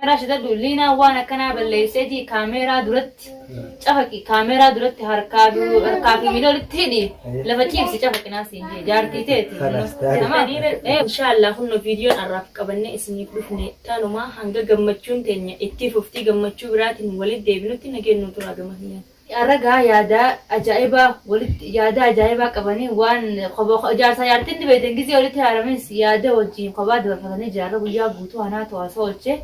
Akkanaa shitadhu liinaan waan akkanaa balleesseeti kaameeraa duratti cafaqi kaameeraa duratti harkaa fi harkaa fi miila walitti hidhi lafa ciibsi cafaqi naa siin jee jaartii teeti. Kalas taate. Tamam. Inshaallah kunno viidiyoon arraaf qabannee isiniif dhufne tanuma hanga gammachuun teenya ittii fuftii gammachuu biraatiin walitti deebinutti nageen nuu turaa gama kiyyaan. Arra gaa yaada ajaa'ibaa walitti yaada ajaa'ibaa qabanii waan kopha jaarsaa jaartiin ni beektan gizee walitti haaramis yaada wajjin kophaa dabarfatanii jira arra guyyaa guutuu anaatu haasa oolche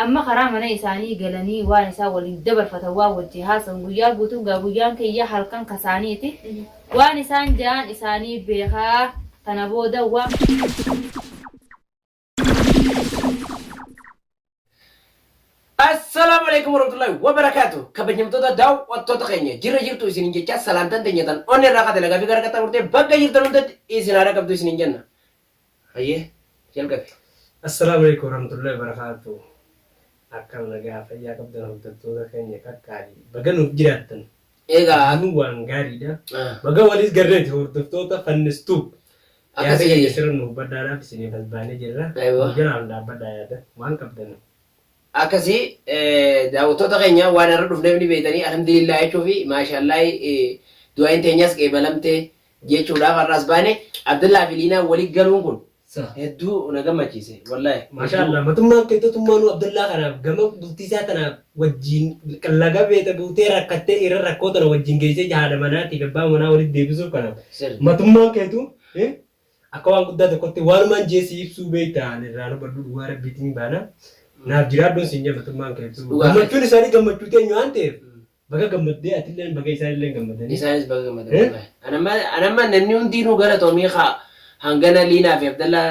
amma karaa mana isaanii galanii waan isaan waliin dabarfatan waan wajjin haasawan guyyaa guutuu gaa guyyaan kiyya halkan kasaaniiti waan isaan ja'an isaanii beekaa tana booda waan Assalaamu alaikum warahmatullahi wabarakaatu. Kabajamtoota daawwattoota keenya jirra jirtu isinin jechaa salaamtaan teenya tan onnee irraa kaate nagaa fi gara qaxxaamurtee bakka jirtan hundatti isin haadha qabdu isinin jenna. Hayyee jalqabi. Assalaamu alaikum warahmatullahi wabarakaatu. Akkam nagaa fayyaa qabdan hordoftoota keenya qaqqaalii. Baga nuuf jiraattan. Egaa Kun waan gaariidha. Baga waliis garreeti hordoftoota Fannis Tube. Yaada Akkasii. keenya sirra nuuf badhaadhaaf isiniif as baanee jirra. Aywa. Nu jalaan dhaabbadhaa yaada waan qabdan. Akkasii daawwattoota keenya waan irra dhufneef ni beektanii alhamdulillah jechuu fi maashaallah du'aayin teenyas qeebalamte jechuudhaaf har'a as baane Abdallaa fi Liinaa wali galuun kun hedduu na gammachiise wallahi. Maashaa Allah matummaan kee totummaanuu Abdallaa kanaaf gama bultii isaa tanaaf wajjiin laga beeta buutee rakkattee irra rakkoo tana wajjiin geessee haadha manaatii fi abbaa manaa walitti deebisuuf kanaaf Sirri. matummaan keetu akka waan guddaa tokkotti waanumaan jee si ibsuu beekta ani irraan hubadhu dhugaa rabbiitiin baana naaf jiraadhuun siin jee matummaan keetu Dhugaa gammachuun isaanii gammachuu teenya waan ta'eef Baga gammaddee atilleen baga isaanilleen gammadanii. Isaanis baga gammadan Eh? wallahi. Anamma anamma namni hundinuu galatoomii ka hangana Liinaa fi Abdallaa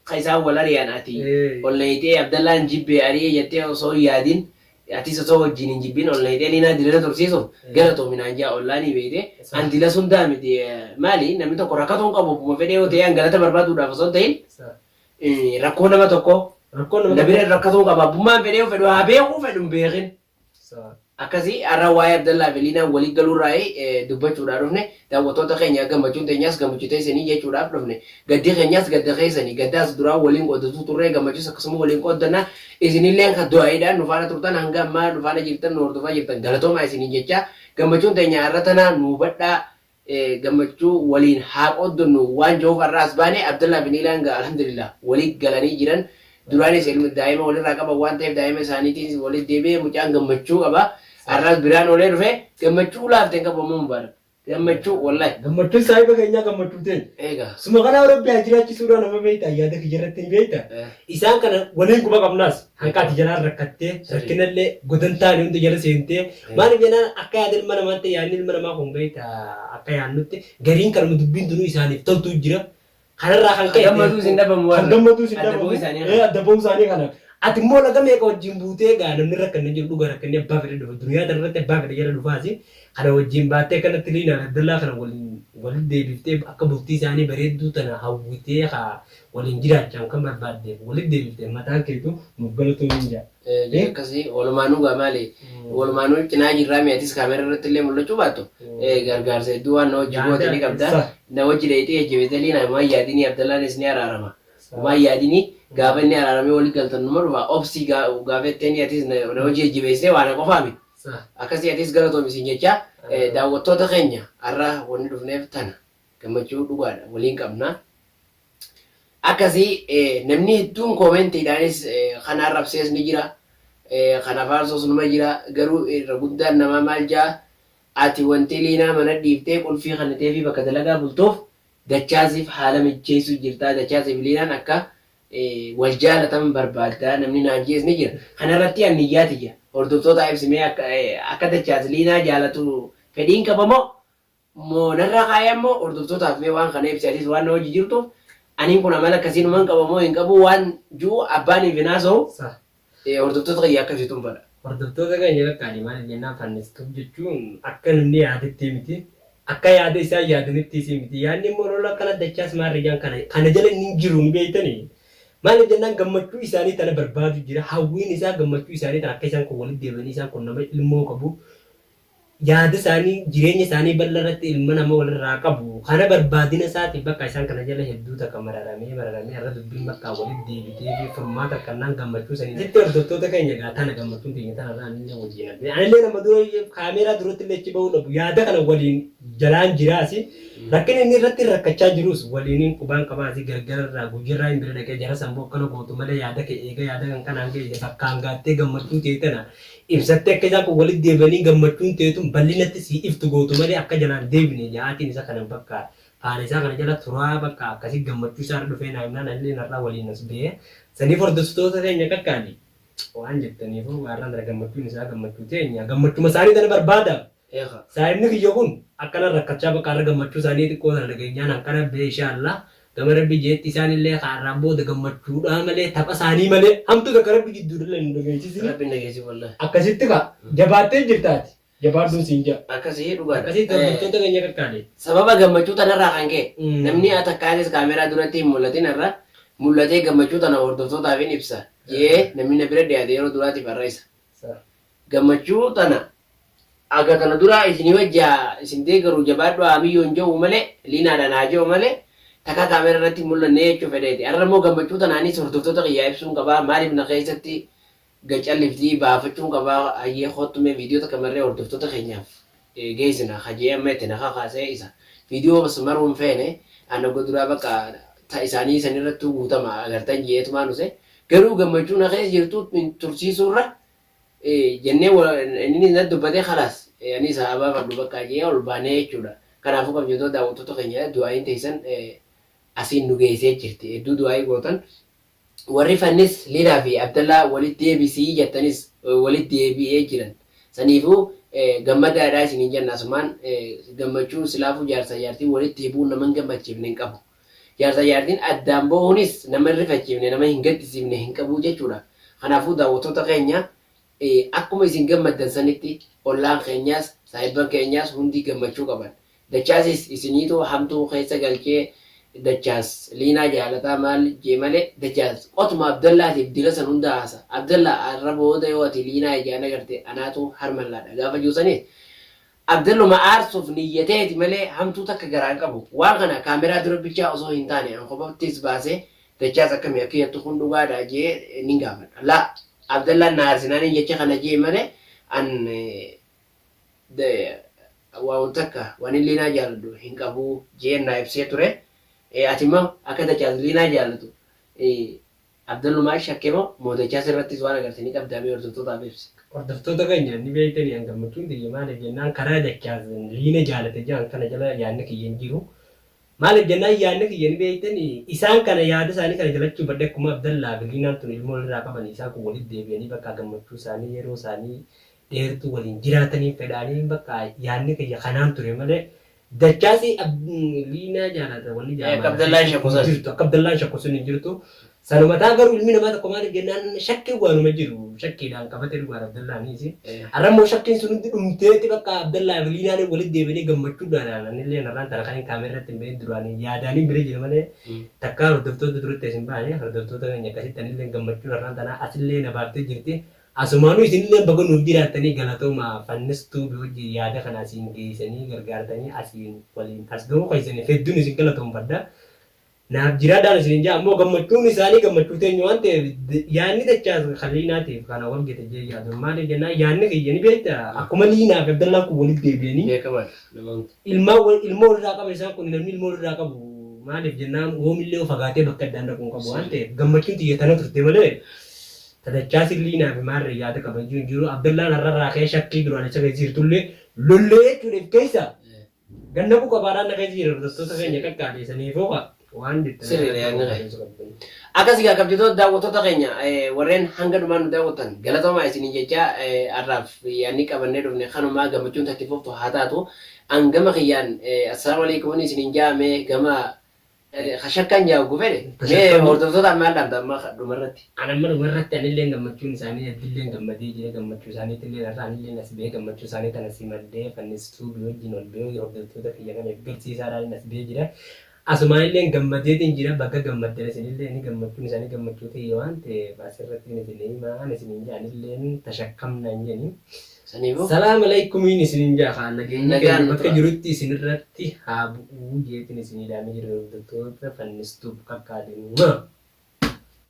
ka isaan wal ari'an ati Eh. ol nayxee Abdallaan jibbee ari'ee jettee osoo hin yaadin atis osoo wajjin hin jibbin ol nayxee Liinaa dilana tursiisuuf galatoomi naan jaa ollaanii beeyte an dilas hundaa miti maali namni tokko rakkatuu hin qabu obbuma fedhee yoo ta'e an galata barbaaduudhaaf osoo hin ta'in rakkoo nama tokkoo Rakkoo nama na bira tokkoo. rakkatuu hin qaba abbummaan fedhee yoo fedhu haa beekuu fedhu hin beekin. Akkasi har'a waa'ee Abdallaa fi Liinaa walii galuurraayi dubbachuudhaa dhufne. Daawwattoota keenya gammachuun teenyaas gammachuu teessanii jechuudhaaf dhufne. Gaddi keenyaas gadda keessanii. Gaddaas duraan waliin qooddatuu turree gammachuus akkasuma waliin qooddanna. Isinilleen kan du'aayiidhaan nu faana turtan hanga ammaa nu faana jirtan nu hordofaa jirtan galatoomaa isiniin jechaa gammachuun teenya har'a tanaa nu hubadhaa gammachuu waliin haa qooddannu waan jahuuf har'a as baane. Abdallaa fi Niilaan gaa alhamdulillah wali galanii jiran. Duraanis ilma daa'ima walirraa qaban waan ta'eef daa'ima isaaniitiin walitti deebi'ee mucaan gammachuu qaba. Har'as biraan oolee dhufe gammachuu laafte hin qabu ammoo Mubaarak. Gammachuu wallahi. Gammachuun saahiba keenyaa gammachuu teenya. Eegaa. Suma kanaa Rabbi haa jiraachisuudhaa nama beektaa yaada kiyya irratti hin beektaa. Isaan kana waliin quba qabnaas hanqa ati jalaan rakkattee rakkinallee godan taane hunda jala seentee maaliif jennaan akka yaada ilma namaatti yaadni ilma namaa kun beektaa akka yaadnutti gariin kanuma dubbiin tunuu isaaniif toltuu jira. Kanarraa kan ka'e Kan gammaduus hin dhabamu kan warra. gammaduus hin Adda dhabamu ba'uu isaanii ee adda ba'uu isaanii kana. Ati immoo laga meeqa wajjin buutee egaa namni rakkanne hin jiru dhugaa rakkanni abbaa fedhe dhufa duniyaa tana irratti abbaa fedhe jala dhufaasi kana wajjin baattee akkanatti Liinaa fi Abdallaa kana waliin walitti deebiftee akka bultii isaanii bareedduu tana hawwitee kaa waliin jiraachaan kan barbaaddeef walitti deebifte mataan keetu nuuf galatoomiin ja'a. Akkasii walumaanuu gaa maali walumaanuu cinaa jirraa mi atis kaamera irratti illee mul'achuu baattu gargaarsa hedduu waan na wajji goote ni qabda na wajji dheeyxee jajjabeessitee Liinaa homaa hin yaadinii Abdallaanis ni araarama homaa hin yaadinii gaafa inni araaramee wali galtan numa dhufa obsii gaafa jetteeni atis na wajji jajjabeessitee waa na qofaami akkasii atis galatoomi siin jechaa daawwattoota keenya har'a wanni dhufneef tana gammachuu dhugaadha waliin qabna. Akkasi namni hedduun koomentiidhaanis kan arrabsees ni jira, kan afaarsos numa jira. Garuu irra guddaan namaa maal ja'a ati wanti Liinaa mana dhiiftee qulfii kenniteefii bakka dalagaa bultuuf Dachaasiif haala mijjeessuu jirta. Dachaasiif Liinaan akka wal jaalatan barbaadda namni naan jees ni jira. Kana irratti an niyyaa tiyya hordoftootaa ibsi mee akka Dachaas Liinaa jaalatu fedhiin qaba moo Moo narraa kaa'ee ammoo hordoftootaaf mee waan kana ibsi atis waan na wajji jirtuuf aniin kun amala akkasii numan qaba moo hin qabu waan ju'u abbaaniif hin haasawu Sah. hordoftoota kiyya akka ibsitun fedha. Hordoftoota keenya qaqqaalii maaliif jennaan Fannis Tube jechuun akka namni yaadetti miti. Akka yaada isaan yaadanittiis miti. Yaadni immoo lola akkana dachaas maarree jaan kana kana jala inni hin jiru ni beektanii. Maaliif jennaan gammachuu isaanii tana barbaadu jira. Hawwiin isaa gammachuu isaanii tana akka isaan kun walitti deebi'anii isaan kun nama ilmoo qabu. Yaada isaanii jireenya isaanii bal'aa irratti ilma nama walirraa qabu kana barbaadina isaatiif bakka isaan kana jala hedduu takka mararamee mararamee irra dubbiin bakka walitti deebitee fi furmaata kannaan gammachuu sanii. Sitti hordoftoota keenya egaa tana gammachuun teenya tana irraa anillee wajjin argee anillee nama dura kaameeraa duratti illee achi bahuu dhabu yaada kana waliin jalaan jiraasi rakkin inni irratti rakkachaa jirus waliinin qubaan qabaasi gargara irraa guyyarraa hin bira dhaqee jara sanboo akkana gootu malee yaada kee eega yaada kan kanaan ga'e bakkaan gaattee gammachuu ta'e tana ibsattee akka isaan kun walitti deebi'anii gammachuun teetun bal'inatti sii iftu gootu malee akka jalaan deebine ja'aatiin isa kana bakka faana isaa kana jala turaa bakka akkasii gammachuu isaa irra dhufee naa himnaan anillee narraa waliin as ba'ee saniif hordoftoota keenya kakkaali waan jettaniifuu gaarraan tana gammachuun isaa gammachuu teenya gammachuma isaanii tana barbaada. Eegaa. Saahibni kiyya kun akkana rakkachaa bakka har'a gammachuu isaanii xiqqoo tana dhageenyaan hanqana bee insha Allah gama rabbi jeetti isaan illee kaarraan booda gammachuudhaa malee tapha isaanii malee hamtuu takka rabbi jidduudhaan hin dhageessisini. Rabbi nageessi wallahi. Akkasitti ka jabaattee jirtaati jabaadhuun siin jaa. Akkasii dhugaadha. Akkasitti hordoftoota keenya qaqqaale. Sababa gammachuu tanarraa kan ka'e namni atakkaanis kaameraa duratti hin mul'atin irra mul'atee gammachuu tana hordoftootaaf hin ibsa. Jee namni na bira dhiyaate yeroo duraatiif har'a isa. Gammachuu tana aga tana duraa isinii wajjaa isin deeggaru jabaadhu haamiyyoon jedhu malee liinaadhaan haa jedhu malee takka kaameraa irratti hin mul'anne jechuu fedheeti. Har'a immoo gammachuu tanaanis hordoftoota kiyyaa ibsuun qabaa maaliif na keessatti gacalliftii baafachuun qabaa hayyee kottume viidiyoo takka marree hordoftoota keenyaaf geessina hajee amma itti na kakaasee isa viidiyoo bas maruun feene an oga duraa bakka ta isaanii sanirrattuu guutama agartan jeetumaa nuse garuu gammachuu na keessa jirtu tursiisuurra jennee inni na dubbatee khalaas ani isa abaafadhu bakka jee ol baanee jechuudha. Kanaafuu kabajamtoota daawwattoota keenya du'aayin teessan asiin nu geessee jirti. Hedduu du'aayii gootan. Warri fannis Liinaa fi Abdallaa walitti deebisii jettanis walitti deebi'ee jiran. Saniifuu gammadaadhaa isiniin jenna asumaan gammachuun silaafuu jaarsa jaartiin walitti deebi'uun nama hin gammachiifne hin qabu. Jaarsa jaartiin addaan bahuunis nama hin rifachiifne nama hin gaddisiifne hin qabu jechuudha. Kanaafuu daawwattoota keenya akkuma isin gammaddan sanitti ollaan keenyaas saahibban keenyaas hundi gammachuu qaban. Dachaasis isiniitu hamtuu keessa galchee dachaas liinaa jaalataa maal jee malee dachaas qotuma Abdallaatiif dila san hunda haasa. Abdallaa har'a booda yoo ati liinaa ijaan agarte anaatu harmallaadha gaafa jiru sanis Abdalluma aarsuuf niyyateeti malee hamtuu takka garaa hin qabu. Waan kana kaameraa dura bichaa osoo hin taane an kophattis baasee dachaas akkami akka jettu kun dhugaadha jee nin gaafadha. Laa Abdallaan na aarsinaanin jecha kana jee malee an waan takka waan liinaa jaaladhu hin qabu jeen naa ibsee ture. Ati immoo akka dachaas liinaa jaallatu Abdallumaa shakke moo moo dachaas irrattis waan agarte ni qabdaa mee hordoftootaaf ibsi. Hordoftoota keenya ni beektanii an gammachuun tiyya maaliif jennaan karaa dachaas liina jaalate jedhan kana jala yaadni kiyya hin jiru. Maaliif jennaan yaadni kiyya ni beektanii isaan kana yaada isaanii kana jalachuu badhe akkuma Abdallaa fi Liinaan tun ilmoo walirraa qaban isaan kun walitti deebi'anii bakka gammachuu isaanii yeroo isaanii dheertuu waliin jiraatanii fedhaanii bakka yaadni kiyya kanaan ture malee dachaasi liinaa jaalata wanni Akka Abdallaan shakku san. jirtu akka Abdallaan shakku sun hin jirtu. Sanumataa garuu ilmi namaa tokko maaliif jennaan shakkiin waanuma jiru shakkiidhaan qabate dhugaan Abdallaaniis. Har'a immoo shakkiin sun hundi dhumteeti bakka Abdallaa fi Liinaan walitti deebi'anii gammachuudhaan anillee narraan tana kan hin kaameerratti hin bahin duraan yaadaanii bira jira malee takkaa hordoftoota duratti as hin baane hordoftoota keenya akkasitti anillee gammachuun har'aan tanaa asillee na baaftee jirti. Asumaanuu isinillee baga nuuf jiraattanii galatooma fannistuu hojii yaada kana asiin geessanii gargaartanii asiin waliin as gahuu keessaniif hedduun isin galatoomfadha. Naaf jiraadhaan isin jaa ammoo gammachuun isaanii gammachuu teenya waan ta'eef yaadni dachaas kan liinaatiif kana wal gite jee yaadu maaliif jennaan yaadni kiyya ni beekta akkuma liinaa fi Abdallaan kun walitti deebi'anii Beekamaadha namoonni. ilmaan ilmoo walirraa qaba isaan kun namni ilmoo walirraa qabu maaliif jennaan woomillee fagaatee bakka addaan dhaquu hin qabu waan ta'eef gammachuun tiyya tana turte malee tadachaasi liinaa fi maarree yaada qaban jiru jiru Abdallaan har'arraa ka'ee shakkii duraan isa keessa jirtullee lollee jechuudhaaf keessa ganna buqa baadhaan na keessa jira hordoftoota keenya qaqqaaleessanii fooqa waan jettan. Sirriidha yaadni kee. Akkas egaa kabajamtoota daawwattoota keenya warreen hanga dhumaan nu daawwattan galatoomaa isinii jecha har'aaf yaadni qabannee dhufne kanumaa gammachuun tatti fuftu haa taatu. An gama kiyyaan assalaamu alaikum isiniin jaame gama shakkan jaa'u fedhe mee hordoftoota maal dhaamta amma dhumarratti. An amma dhumarratti anillee gammachuun isaanii heddullee gammadee jira gammachuu isaaniitillee irraa anillee as ba'ee gammachuu isaanii tana simadhee fannistuu wajjin ol ba'ee hordoftoota kiyya kana garsiisaadhaan as ba'ee jira. Asumaanillee gammadeetiin jira bakka gammaddan isinillee ni gammachuun isaanii gammachuu ta'e waan ta'eef asirratti isin himaan isinin jedhanillee tashakkamnaan jedhanii. Saniifuu. Salaam aleekumiin isinin jaa kaa nageenyi Nagaan keenya nu bakka tura. jirutti isinirratti haa bu'uu jeetiin isinii dhaamee jira hordoftoota fannistuuf kakkaate.